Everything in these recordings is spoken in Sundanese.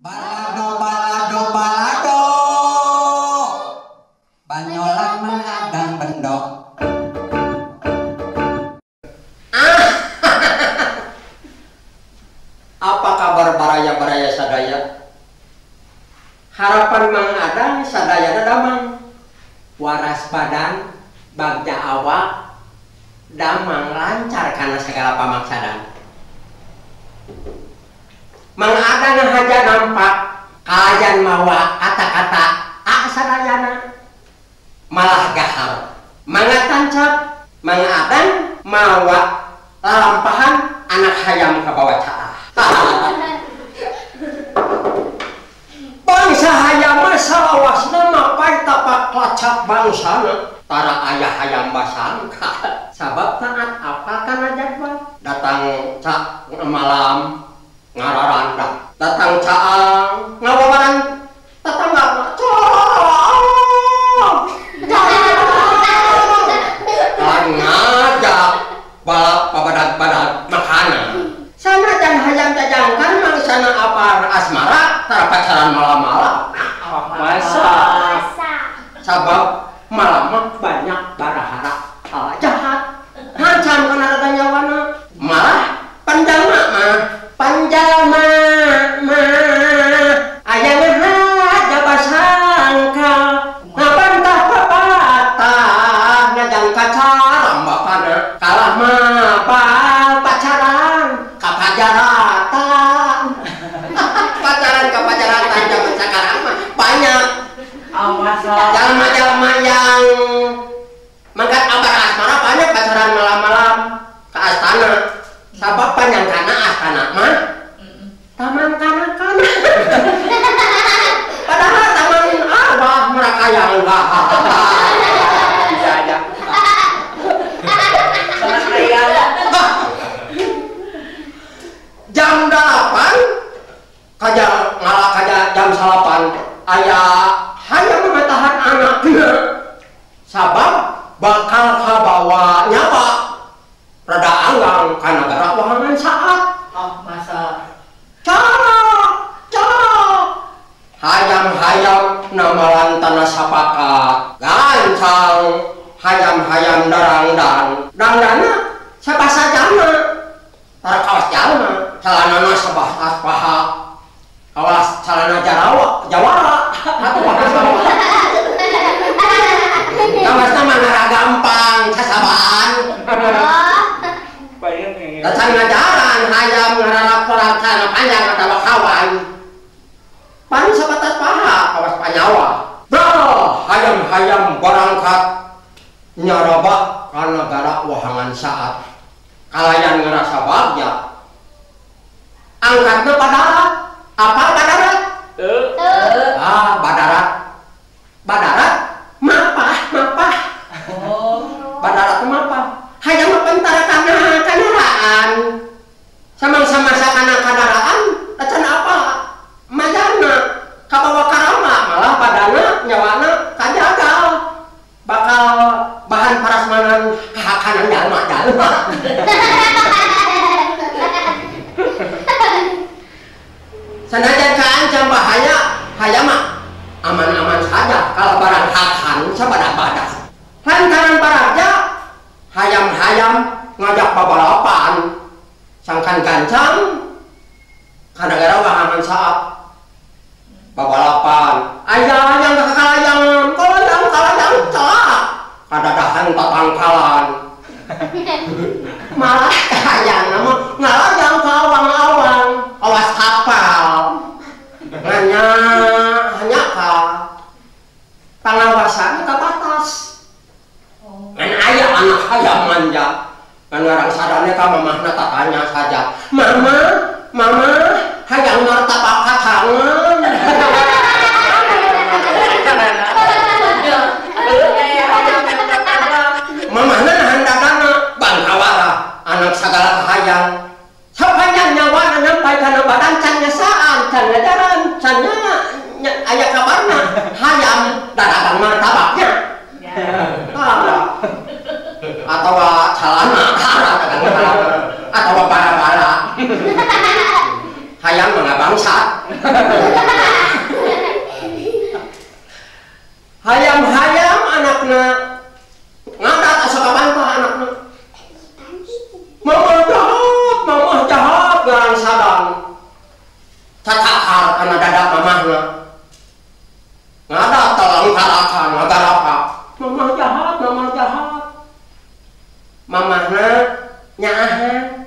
Balado balado balado banyolan mengadang bendok. Apa kabar baraya-baraya sadaya? Harapan Mang Adang sadayana damang, waras badan, bagja awak, damang lancar karena segala pamaksadan. Mang Adang haja nampak kalayan mawa kata-kata a sadayana malah gahar. Mangga tancap Mang Adang mawa lalampahan anak hayam kabawa caah. Bangsa hayam mah salawasna mapai tapak lacak bangsana tara ayah hayam basangka sabab taat apa kana jadwal. Datang cak malam ngararanda, datang caang ngawawaran tetangga caang ngajak balap pabadag-badag makanan. Sanajan hayam jajangkan mangsana apa asmara tara pacaran malam-malam. Masa sabab malam mah banyak barahara hal jahat ngancam kana raga nyawana. Malah panjalma mah panjalma mah aya ngahaja basangka ngabantah papatah ngajang kacaran bapana kalah mapal pacaran kapajaratan. Pacaran kapajaratan zaman sekarang mah banyak jalma-jalma yang mangkat abar asmara banyak pacaran malam-malam ke astana. Sabab panyangkana astana mah taman kanak-kanak. Padahal taman abah mereka yang enggak. Bisa aja. Jam 8 kaja ngalah kaja jam 9 aya hanya memetahan anaknya sabab bakal kabawa nyawa rada anggang kana gara wahangan saat. Oh, masa cak cak hayam-hayam namalan tanah sapakat gancang hayam-hayam darangdan dangdana sabasajana tara kawas jalma calanana sabatas paha kawas calana jarawa jawara atuh kawasna mah ngara gampang sasabaan. Datang ngajaran hayam ngararap celana panjang atawa kawan pan sabatas paha kawas panyawa. Dah hayam-hayam barangkat nyaraba kana gara wahangan saat kalayan ngerasa bagja angkatna padarat. Apa badarat? Ah, badarat. Badarat mapah, mapah. Oh. Badarat mapah. Hayam mah pentara kana kandaraan. Samang-sama sakana kandaraan, acan apa? Mayana kabawa karama, malah badana nyawana kajagal. Bakal bahan parasmanan hakanan jalma-jalma. Sanajan kaancam bahaya, hayam mah aman-aman saja kalau barang hakan sabadah-badah. Lantaran baraja hayam-hayam ngajak babalapan sangkan gancang kadang-kadang wahangan saat babalapan ayah yang kekalayangan kolayang kalayang celak kadadahan tatangkalan. Malah hayang nama ngalayang ke awang-awang awas kapal nganya hanya ka pengawasan ke batas. Ngan ayah anak hayam manja ngan ngarang sadannya ka mamahna tatanya saja mama mama hayang martabak kacangan. Mamahna nahan dadana bangkawara anak sagala kahayang sapanjang nyawana nyampai kana badan can nyasaan can ngajaran can aya kabarna hayam dadagang martabaknya atau calana atau bara-bara hayam mah bangsat. Hayam-hayam anakna ngadat asa kabantah anakna. Mama jahat garang sadang. Cacakar kana dada mamahna. Ngadat talangkarakan ngagarapa. Mamah jahat, mamah jahat. Mamahna nyaahan.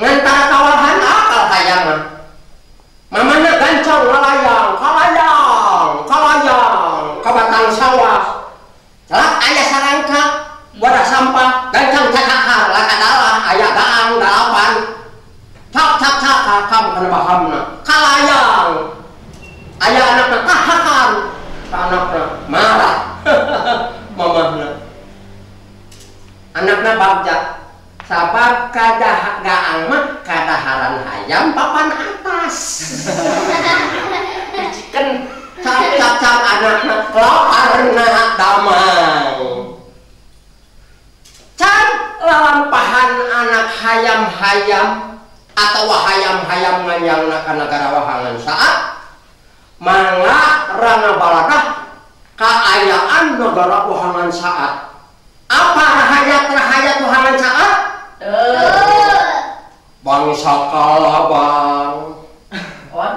Ngan tara kawalahan akal hayam mah. Mamahna gancang ngalayang, kalayang, kalayang, ka batang sawah. Celak aya sarangka, wadah sampah, gancang cacakar, lakadalah aya gaang dalapan. Cak cak cak kakam kana bahamna, kalayang. Aya anakna tahakan, ka anakna marah. Mamahna. Anakna bagja. Sabab kadah gaang mah kadaharan hayam papan atas. Chicken cap cap cap anakna laparna damang. Can lalampahan anak hayam-hayam atau hayam-hayam nganyangna ka nagara wahangan saat mangga rana balakah kaayaan negara wahangan saat. Apa rahayat-rahayat wahangan saat? Bangsa kalabang,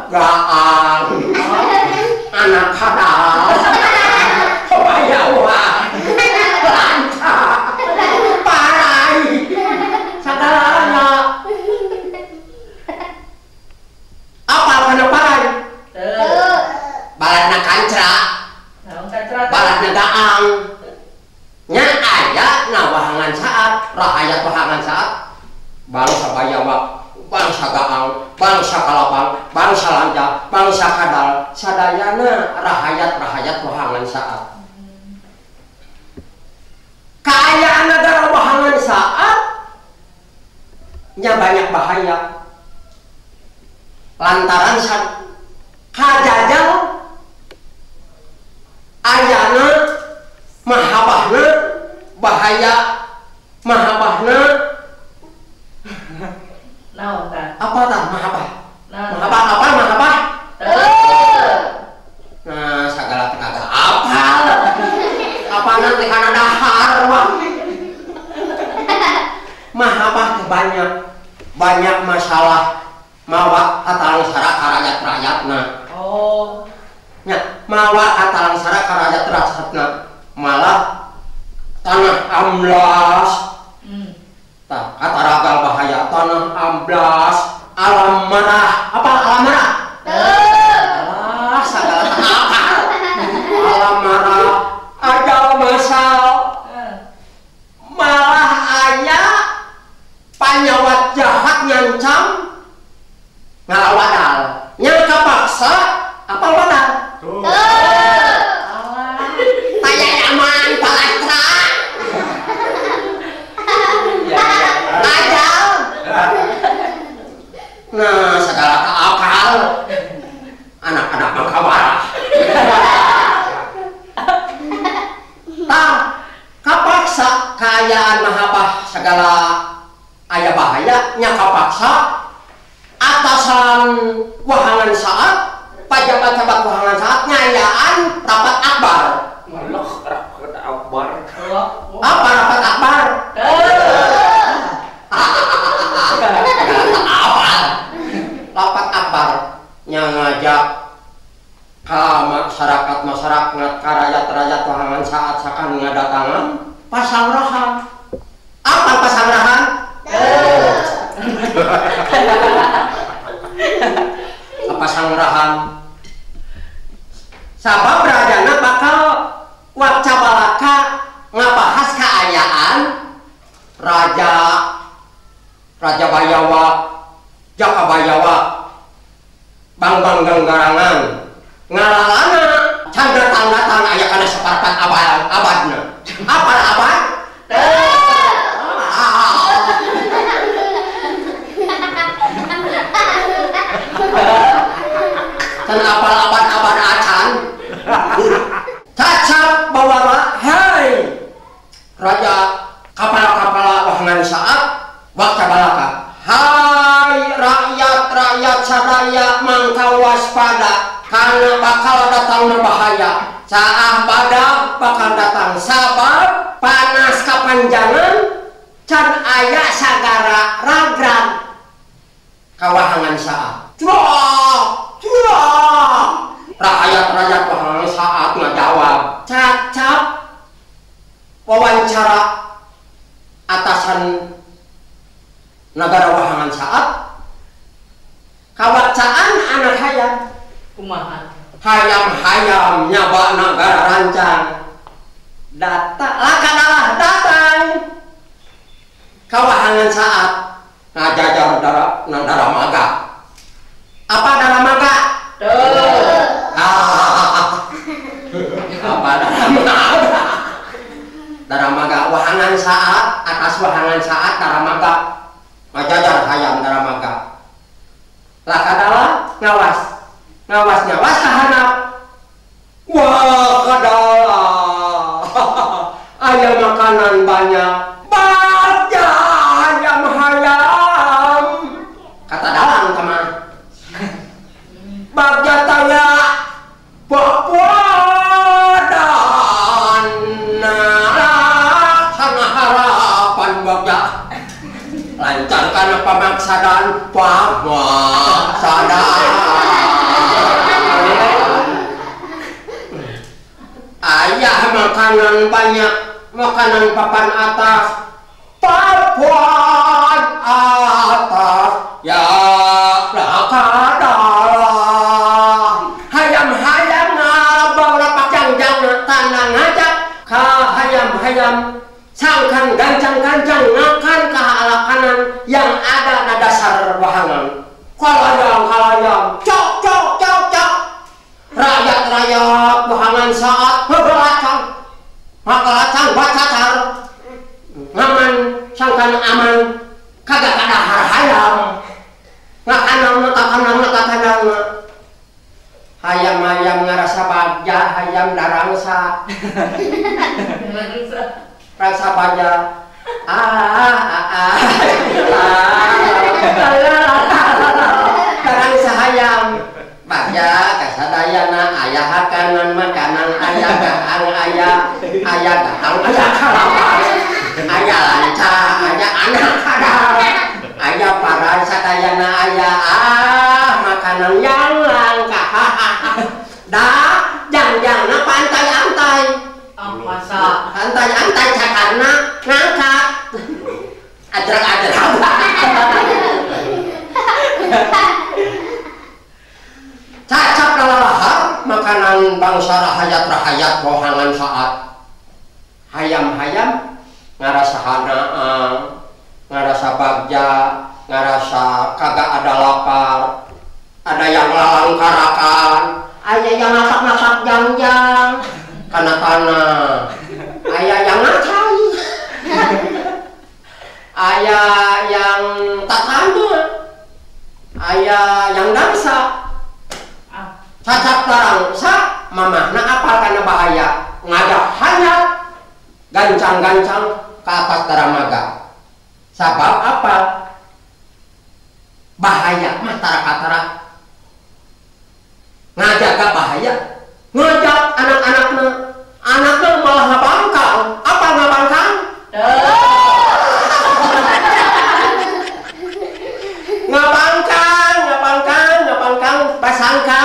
gaang, anak kadal, bayawa, lanca, parai, sagalana. Apa kana parai? Baladna kancra, baladna gaang. Nya aya na wahangan saat, rahayat wahangan saat, bangsa bayawak, bangsa gaang, bangsa kalabang, bangsa lanja, bangsa kadal, sadayana rahayat-rahayat wahangan saat. Kaayaan negara wahangan saat nya banyak bahaya. Lantaran kajajal ayana mahabahna bahaya mahabahna naon tah? Apa tah mahabah? Mahabah apa mahabah? Nah sagala teh kagak apal. Apana teh kana dahar mah. Mahabah teh banyak banyak masalah mawa katalangsara ka rakyat-rakyatna. Oh. Nya mawa katalangsara ka rakyat-rakyatna. Malah tanah amblas, tah kataragal bahaya tanah amblas, alam marah, apa alam marah? Alah sagala tak apa, alam marah, ajal masal, malah aya panyawat jahat nyancam ngalawadal, nya kapaksa apa wadal? Tayaman palatra ajal. Nah segala akal anak-anak mangka marah. Tah kapaksa kaayaan mahabah segala aya bahaya nya kapaksa atasan wahangan saat pajabat-jabat wahangan saat nyayaan rapat akbar. Malah rapat akbar. Apa rapat akbar? Apa? Rapat akbar yang ngajak ka masyarakat-masyarakat ka rakyat-rakyat wahangan saat sakan ngadatangan pasangrahan. Apa pasangrahan? Pasangrahan. Sabab rajana bakal wakca balaka ngabahas kaayaan raja Raja Bayawa, Jaka Bayawa, Bang-bang Ganggarangan, ngalalana can datang-datang aya kana saparpat abad abadna. Apa abad? Can apal abad-abad acan. Cacap bawara, hei raja kapala-kapala wahangan saat wakca balaka. Hai rakyat-rakyat sadaya mang waspada karena bakal datang bahaya. Caah badak bakal datang sabab panas kapanjangan can aya sagara ragrag kawahangan saat. Curah, curah. Rakyat-rakyat wahangan saat ngajawab. Cacap wawancara atasan negara wahangan saat kawacaan anak hayam. Kumaha? Hayam-hayam nyaba negara rancang. Datang lakadalah datang kawahangan saat ngajajar darah daramaga. Apa daramaga? Apa daramaga? Daramaga wahangan saat atas wahangan saat daramaga ngajajar hayam daramaga. Lakadalah ngawas ngawas ngawas kahanap. Wah kadalah ayam makanan banyak baca ayam hayam kata dalang sama bagja tanya dan sana harapan bagja lancarkan pemaksadaan pemaksadaan. Ayah makanan banyak, makanan papan atas, papan atas, ya lakadalah. Hayam-hayam ngabang rapak jangjang tanah ngajak, ka hayam-hayam sangkan gancang-gancang ngakan ka alakanan yang ada di dasar wahangan. Kalayang kalayang, cok cok cok cok. Rakyat-rakyat wahangan saat bebelacang, makalacang bacacar, ngaman sangkan aman, kagak ada hayam, ngakanang ngatakanang ngatakanang, hayam-hayam ngerasa bagja, hayam darangsa, rasa bagja, ah ah ah, darangsa hayam. Bagja kasadayana ayah hakanan makanan ayah gahang ayah ayah gahang ayah kalapas ayah lancar ayah anak kadar ayah para sadayana ayah ah makanan yang langka dah jang-jangna pantai antai pantai antai cakarna ngangkat ajrak-ajrak cacap lalahar makanan bangsa rahayat-rahayat bohangan saat hayam-hayam ngarasa hanaang ngarasa bagja ngarasa kagak ada lapar ada yang lalangkarakan ada yang napak-napak jang-jang karena tanah ayah yang ngacai ayah yang tak tanah ayah yang dangsa cacap tarangsa mamahna apal karena bahaya ngajak hayat gancang-gancang ke atas daramaga sabab apa bahaya mah tara-katara ngajaga bahaya ngajak anak-anakna anaknya malah ngabangkang apa ngabangkang ngabangkang ngabangkang ngabangkang basangka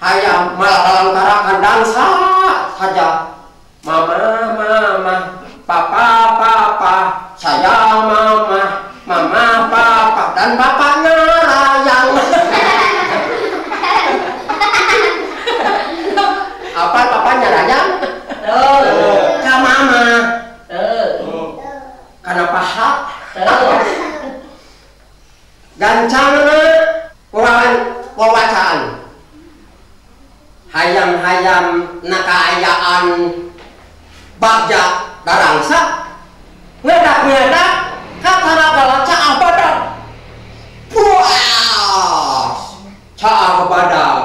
hayam malah langkarakan dangsa saja. Mama, mama, papa, papa, sayang mama, mama, papa, dan bapak nerayang. Apa papanya rayang? Ka mama. Karena paha. Gancangna wawacaan. Hayam-hayam nakaayaan bagja darangsa ngedak-ngedak kataragala caah badak puas caah badak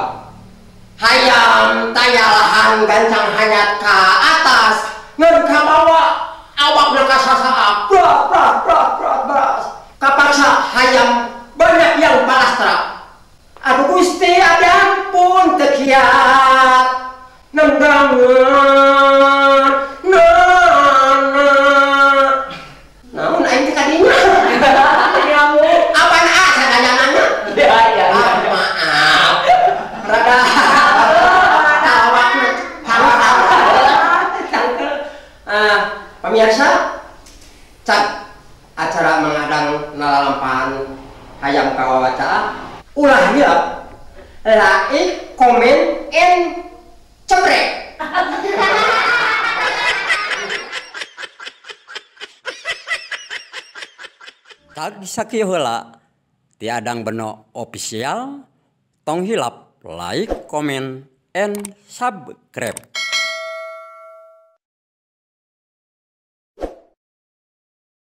hayam tayalahan gancang hayat ka atas ngan ka bawah awakna kasasaa bras bras bras bras bras kapaksa hayam banyak yang palastra aduh gusti ada. Hayang kawawaca ulah hilap like, komen, and cebrek. Tak sakieu heula ti Adang Beno Official, tong hilap like, komen, and subscribe.